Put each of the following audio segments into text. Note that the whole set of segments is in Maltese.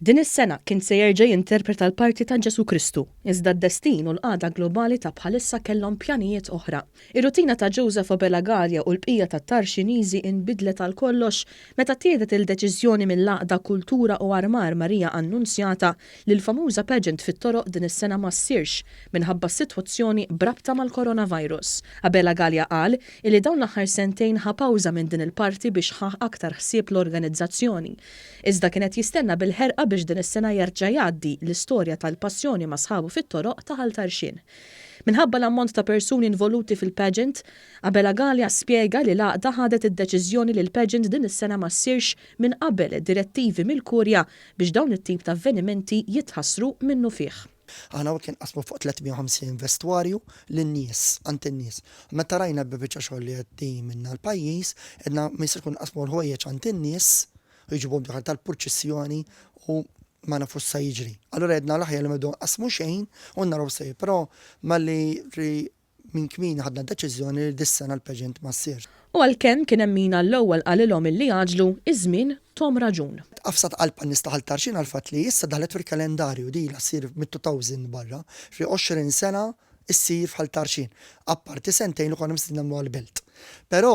Din is-sena kien se jerġa' jinterpreta l-parti ta' Ġesù Kristu, iżda d-destin u l-qagħda globali ta' bħalissa kellhom pjanijiet oħra. Ir-rutina ta' Joseph Abela Galea u l-bqija tat-Tarxiniżi inbidlet għal kollox meta ttieħdet il-deċiżjoni mill-Għaqda Kultura u Armar Marija Annunzjata li l-famuża pageant fit-toroq din is-sena ma ssirx minħabba s-sitwazzjoni b'rabta mal-coronavirus. Abela Galea qal illi dawn l-aħħar sentejn ħa pawża minn din il-parti biex ħa aktar ħsieb l-organizzazzjoni. Iżda kien qed jistenna bil-ħerqa biex din is-sena jerġa' jgħaddi l-istorja tal-passjoni ma' sħabu fit-toroq ta' Ħal Tarxien. Minħabba l-ammont ta' persuni involuti fil-pageant, Abela Galea spjega li l-għaqda ħadet id-deċiżjoni li l-pageant din is-sena ma ssirx minn qabel direttivi mill-Kurja biex dawn it-tip ta' avvenimenti jitħassru minnufih. Aħna hawnhekk inqassmu fuq 350 vestwarju lin-nies, għand in-nies. Meta rajna l-biċċa xogħol li għaddej minnha l-pajjiż, għedna ma jistax ikun nqassmu l-ħwejjeġ għand in-nies u jġibuhom dħal tal-purċissjoni u ma nafux x'sa jiġri. Allura għedna l-aħjar li ma nibdew nqassmu xejn u naraw x'sa jiġri. Però malli Minn kmieni ħadna d-deċiżjoni li dis-sena l-pageant ma ssirx. U għalkemm kien hemm min għall-ewwel qalilhom illi għaġġlu, iż-żmien thom raġun. Għafsat qalb għan-nies ta' Ħal Tarxien għall-fatt li issa daħlet fil-kalendarju, din ilha ssir mit-2000 barra, ġifieri 20 sena ssir f'Ħal Tarxien, apparti sentejn li konna mistennija nagħmluha l-Belt. Però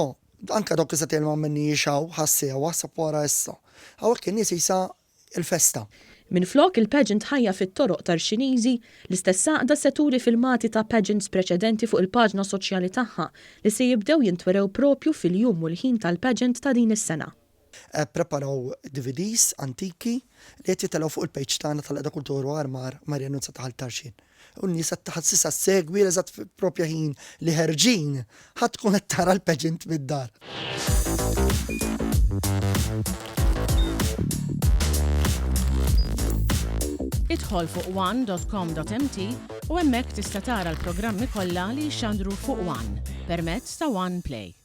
anke dawk is-sentejn li ma għamilnihiex hawn ħassewha, ħseb wara issa. Hawnhekk in-nies qisha il-festa. Minflok il-pageant ħajja fit-toroq Tarxiniżi, l-istess għaqda se turi filmati ta' pageants preċedenti fuq il-paġna soċjali tagħha li se jibdew jintwerew propju fil-jum u l-ħin tal-pageant ta' din is-sena. Ppreparaw DVDs antiki li qed jitilgħu fuq il-page tagħna tal-Għaqda Kultura u Armar Maria Annunzjata Ħal Tarxien. U n-nies qed tħassisha ssegwi l-eżatt propja ħin li ħerġin, ħa tkun qed tara l-pageant mid-dar. Idħol fuq one.com.mt u hemmhekk tista' tara l-programmi kollha li jixxandru fuq One permezz ta' One Play.